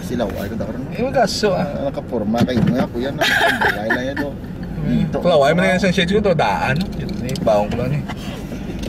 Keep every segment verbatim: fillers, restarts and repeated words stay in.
Sila, ay ko daron. Eh, wala, so, ah. Ah, nakaporma kay mo ako yan. Balay lang yan, oh. Dito. Wala, ay, man yan sa shades ko to, daan. Ito, eh, baong ko lang, eh.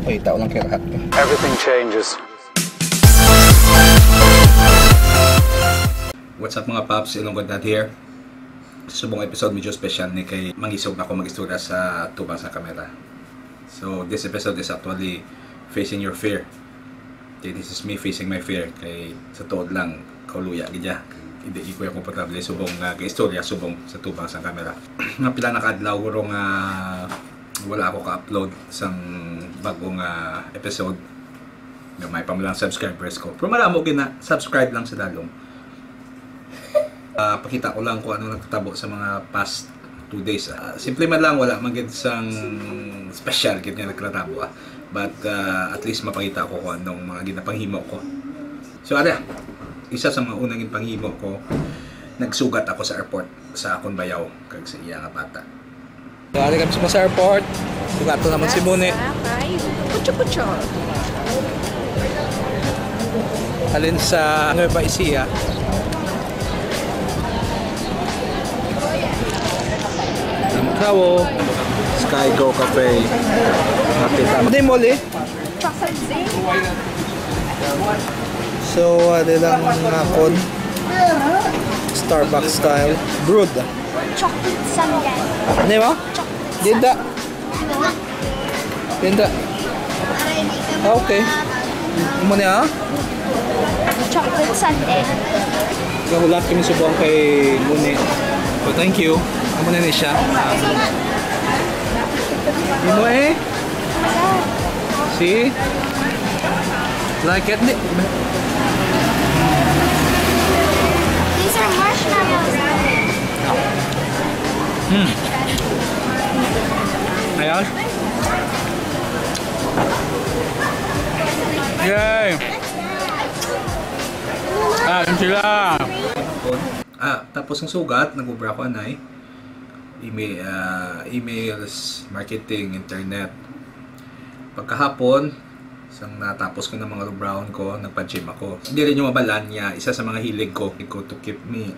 Pakita ko lang kay Rahat, eh. Everything changes. What's up, mga paps? Ilonggo Dad here. Subong episode, medyo special ni kay mangisog na ako mag-istorya sa tubang sa kamera. So, this episode is actually facing your fear. Okay, this is me facing my fear. Kay sa tuod lang, kaluya gid ya. Hindi gid ko ya komportable subong nga gaistorya subong sa tubang sa kamera. Nga pila na ka adlaw guro nga wala ako ka-upload sang bagong, ah, episode. Gamay pa man lang subscribers ko. Pero madamo gid na, subscribe lang sa dalom. Ah, pakita ko lang kung ano nagtabo sa mga past two days. Ah, simple man lang, wala man gid sang special gid nga nagtabo, ah. But, ah, at least mapakita ko kung anong mga ginapanghimo ko. So, ada, isa sa mga unang ginpanghimo ko, nagsugat ako sa airport sa akon bayaw kag sa iya nga bata. So, ari kami sa airport. Sugaton naman si Muni. Kay Pucho Pucho. Alin sa Nueva Ecija. Ang Kawo. Sky Go Cafe. Makita. Di mo, Li? Chocolate. So, uh, di lang akon. Starbucks style. Brewed. Chocolate sundae. Di ba? Chocolate. Dinda. Dinda. Ah, okay. Amo ni, ah? Chocolate sundae. Gahulat kami subong kay Muni. So, thank you. Amo na ni siya. Imo eh. See? Like it? Di- These are marshmallows. Hmm. Ayan. Yay! Ah, yun sila. Ah, tapos ang sugat, nag-ubra ko, anay. Email, ah, emails, marketing, internet. Pagkahapon, sang natapos ko ng mga lubraon ko, nagpa-gym ako. Hindi rin yung mabalan niya, isa sa mga hilig ko, ko to keep me,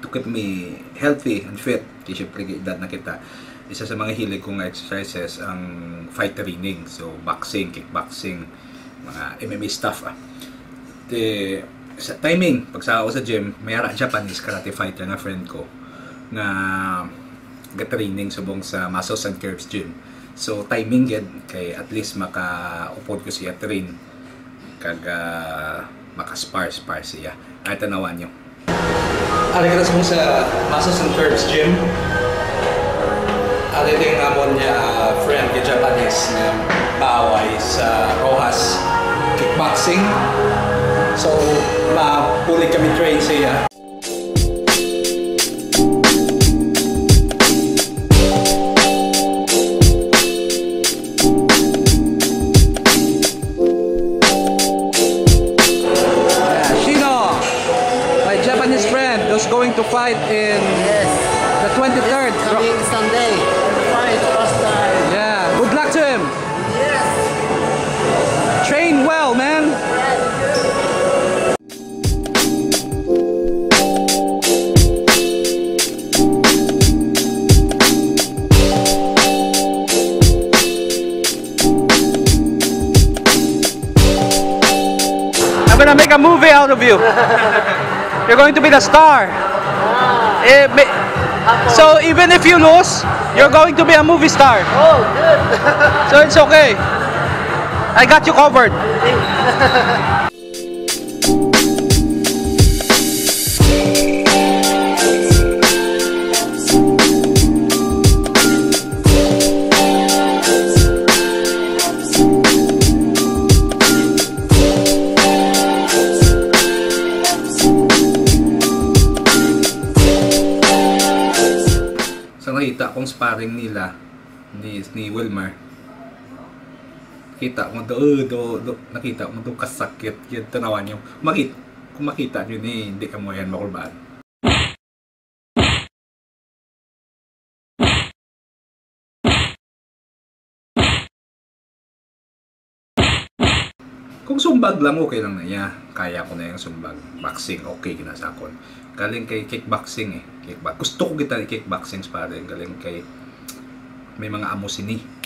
to keep me healthy and fit. Kaya syempre, edad na kita. Isa sa mga hilig ko nga exercises ang fight training. So, boxing, kickboxing, mga M M A stuff, ah. Te, sa timing, pag sa ako sa gym, may ara Japanese karate fighter nga friend ko nga ga-training subong sa Muscles and Curves Gym. So, timing gid kay at least maka-upod ko siya train kag, ah, maka-spar, spar siya. Ay, tanawan nyo. Ari kita sa, sa Muscles and Curves Gym. Ari din ang amon nga friend nga Japanese nga maaway sa Rojas kickboxing. So, mapulit kami train siya. Yeah, Shino, my Japanese friend, who's going to fight in Yes. the twenty-third. Coming Sunday. Fight first time. Yeah, good luck to him. Yes. Train well, man. I'm gonna make a movie out of you. You're going to be the star. Eh, may- so even if you lose, you're going to be a movie star. Oh, good. So it's okay. I got you covered. Sa nakita kong sparring nila ni, ni Wilmer, kita mo do, do, do, nakita mo do kasakit yung tanawan yung makit, kung makita nyo ni, hindi ka mo yan makulbaan. Kung sumbag lang, okay lang na iya. Kaya ko na yung sumbag. Boxing, okay gina sa akon. Galing kay kickboxing eh. Kickbox. Gusto ko kita ni kickboxing, pare. Galing kay may mga amo sini.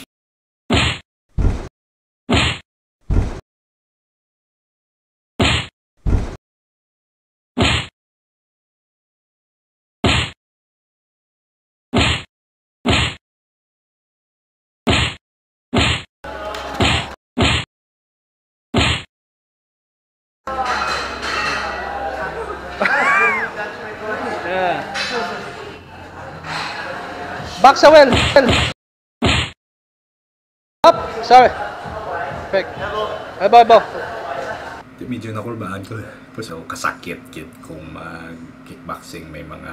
Back sa well. Up! Sorry. Fake. Ay, baw, baw. Di, medyo nakulbaan ko. So, kasakit gid kung mag-kickboxing, may mga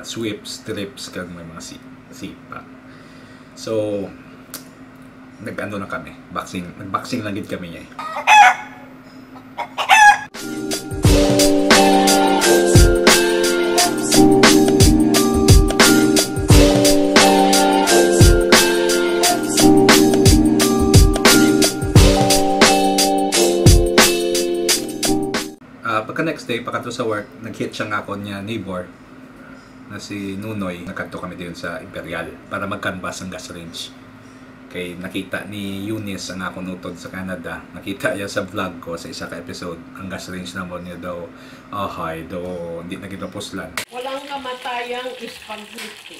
sweeps, trips, kag may mga si-, sipa. So, nag-ano na kami, boxing, nag-boxing lang gid kami niya eh. Ah, pagka next day, pakadto sa work, nag-hit siya nga akon niya neighbor na si Nunoy. Nagkadto kami dayon sa Imperial para mag-canvas ang gas range. Kay nakita ni Eunice ang akon utod sa Canada. Nakita niya sa vlog ko sa isa ka episode, ang gas range namon niya daw, ahay, daw, hindi na gid mapuslan. Walang kamatayang spaghetti.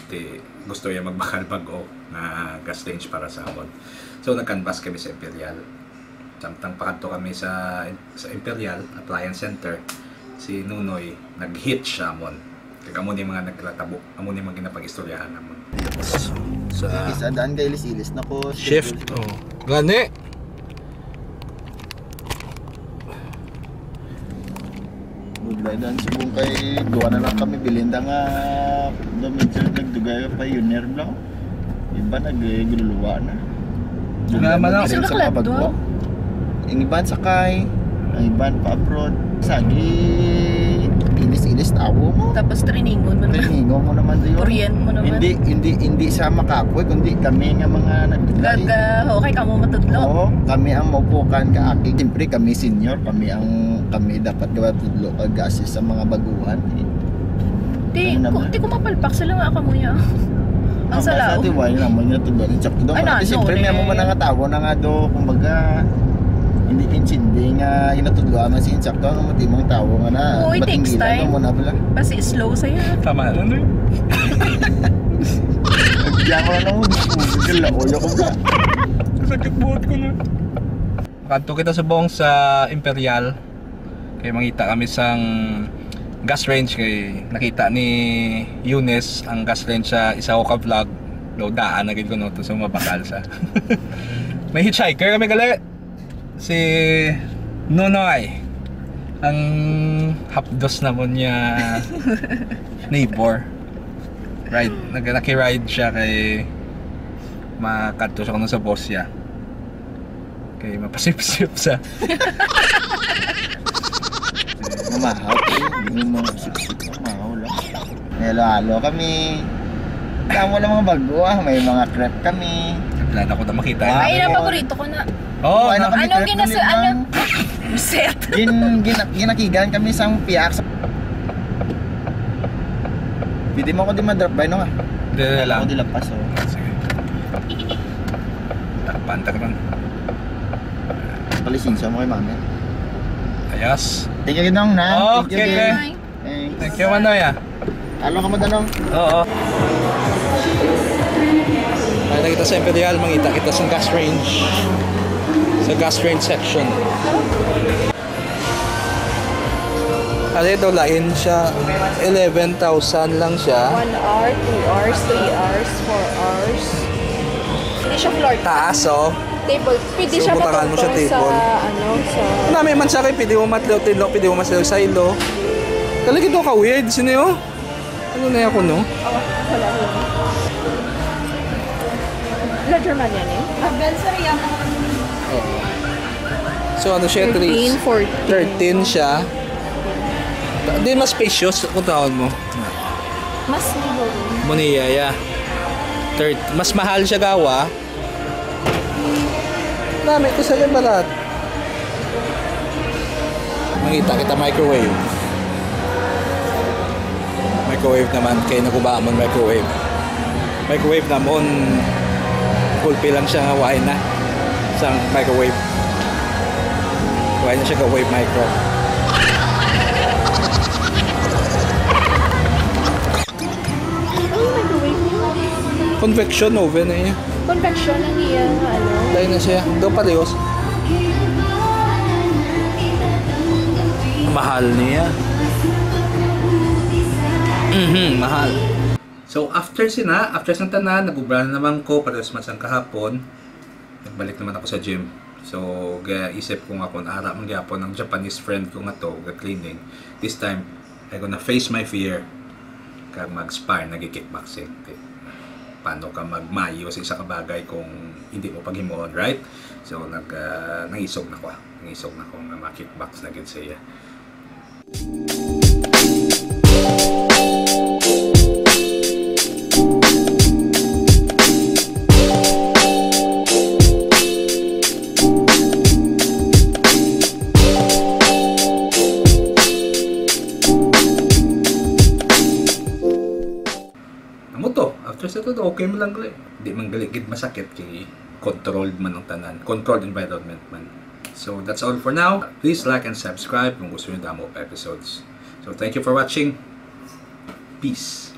Di, gusto niya magbakal bag-o nga gas range para sa amon. So, nag-canvas kami sa Imperial. Samtang pakadto kami sa, sa Imperial Appliance Center, si Nunoy nag-hit siya amon. Kag amo ni mga naglatabo, amo ni mga ginapag-istoryahan namon. Sa Isa daan kay ilis-ilis na ko. Shift, oh. Gani. Budlay dan subong kay duwa na lang kami bilinda nga do medyo nagdugay pa pioneer bla. Iba nagigululuwa na. Nga man ang Sila sa mga kalagdo. Bagyo. Ang iban sakay, ang iban pa abroad. Sagi, ilis-ilis tawo mo. Tapos triningon mo naman. Triningon mo naman doon. Kuryen mo naman. Hindi, hindi, hindi sa makapoy, kundi kami nga mga nagdugay. Gaga, okay ka mo matudlo. Oo, kami ang maupukan ka aki. Siyempre, kami senior, kami ang, kami dapat gawa tudlo kag assist sa mga baguhan. Di, Ano ku-, naman? Di ko mapalpak sila nga ako mo niya. Ang Ang salaw. Sa tiwala naman yung tudlo ni Chak. Ay, Ay, na, siyempre, no, may mo eh. Man nga tawo na nga do, kumbaga, hindi intindi nga inatudlo man si Chak. Ano mo, di mong tawo nga na, Uy, takes matinggilan time. Mo na pala. Kasi slow sa'yo. Tama na, no? Diyan ko na naman. Gala, ulo ko ba? Sakit buhat ko na. Makadto kita subong sa Imperial. Kay mangita kami sang gas range kay nakita ni Eunice ang gas range sa isa ko ka vlog. Daw daan na gid ko no to sa mabakal sa. May hitchhiker kami gali. Si Nonoy ang hapdos namon niya neighbor. Ride, nag-, naki-ride siya kay makadto siya kuno sa boss niya. Kay mapasipsip sa Mamahaw, eh. Hindi mo mga sipsip, mamahaw lang. May halo-halo kami. Tamo lang mga bago, ah. May mga crepe kami. Wala na ko na makita. Wow. Ay, na paborito ko na. Oo, Wala na. Kami Anong crepe ginasa-, kami ano? Lang. Set. Gin-, gina-, ginakigan kami sang piyak. Pwede mo ako di ma-drop by, no, ah? Dili lang. Ako di lapas, oh. Sige. Takpan, takpan. Palisensya mo kay mami. Ayos. Thank you, Ginong, na. Oh, Thank you, okay, okay. Ginong. Thanks. Thank you, Manoy, ah. Ano ka mo, Danong? Oo. Ay, nakita sa Imperial, mangita kita sa gas range. Sa gas range section. Ano ito, lain siya. Eleven thousand lang siya. One hour, two hours, three hours, four hours. Hindi siya floor. Taas, oh. Table. Pwede So, siya butangan mo siya matugtong sa, table. Ano, sa Nami man siya kay pwede mo matlo, tinlo, pwede mo masaylo-saylo. Talaga ito ka-weird. Sino yun? Ano na ako, no? Oh, wala, wala. La Germania ni? Ah, Belsaria. Oo. So, ano siya, Thirteen, three, fourteen. Thirteen siya. Di mas spacious kung tawon mo. Mas siguro. Moniya, yeah. Third, mas mahal siya gawa. Dami ko sa barat. Mangita kita microwave. Microwave naman, kay nagubamon microwave. Microwave namon, gulpi lang siya nga wine na. Sang microwave. Wine na siya ka wave micro. Convection oven na iya. Convection ang iya nga ano. Dahil na siya. Daw parehos. Mahal niya. Mhm, mahal. So, after sina, after sang tanan, nag-ubra na naman ko, parehas man sang kahapon. Nagbalik naman ako sa gym. So, gaisip ko nga kung ara man gyapon ang Japanese friend ko nga to, ga-cleaning. This time, I gonna face my fear. Kag mag-spar, nag-kickboxing. Okay. Paano ka magmayo sa isa ka bagay kung hindi mo paghimuon, right? So, nag, ah, nangisog na ko, ah. Nangisog na ko nga ma-kickbox na gid siya. Amo to, after sa to, okay man lang gali. Di man gali gid masakit kay controlled man ang tanan. Controlled environment man. So that's all for now. Please like and subscribe kung gusto niyo damo pa episodes. So thank you for watching. Peace.